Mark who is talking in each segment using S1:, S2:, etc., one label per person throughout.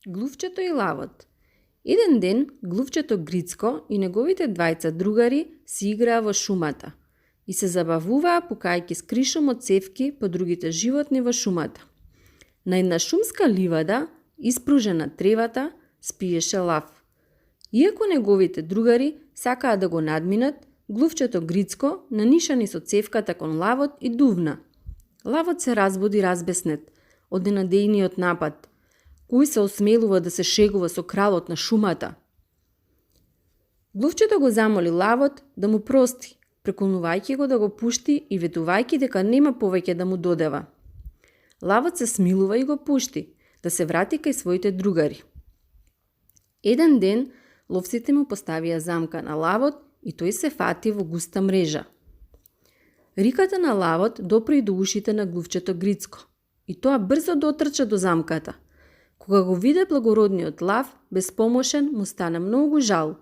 S1: Глувчето и лавот. Еден ден глувчето Грицко и неговите двајца другари си играа во шумата и се забавуваа пукајќи скришом од цевки по другите животни во шумата. На една шумска ливада, испружена тревата, спиеше лав. Иако неговите другари сакаа да го надминат, глувчето Грицко нанишани со цевката кон лавот и дувна. Лавот се разбуди разбеснет од ненадејниот напад. Кој се осмелува да се шегува со кралот на шумата? Глувчето го замоли лавот да му прости, прекунувајќи го да го пушти и ветувајќи дека нема повеќе да му додева. Лавот се смилува и го пушти, да се врати кај своите другари. Еден ден ловците му поставија замка на лавот и тој се фати во густа мрежа. Риката на лавот допри до ушите на глувчето Грицко и тоа брзо дотрча до замката. Кога го виде благородниот лав, безпомошен, му стана многу жал.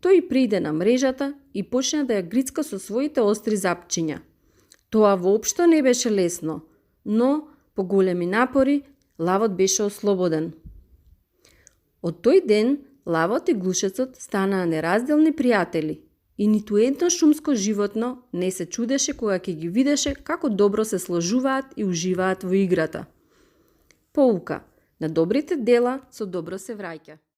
S1: Тој пријде на мрежата и почна да ја грицка со своите остри запчиња. Тоа воопшто не беше лесно, но по големи напори лавот беше ослободен. Од тој ден лавот и глушецот станаа неразделни пријатели и ниту едно шумско животно не се чудеше кога ќе ги видеше како добро се сложуваат и уживаат во играта. Поука: на добрите дела со добро се враќа.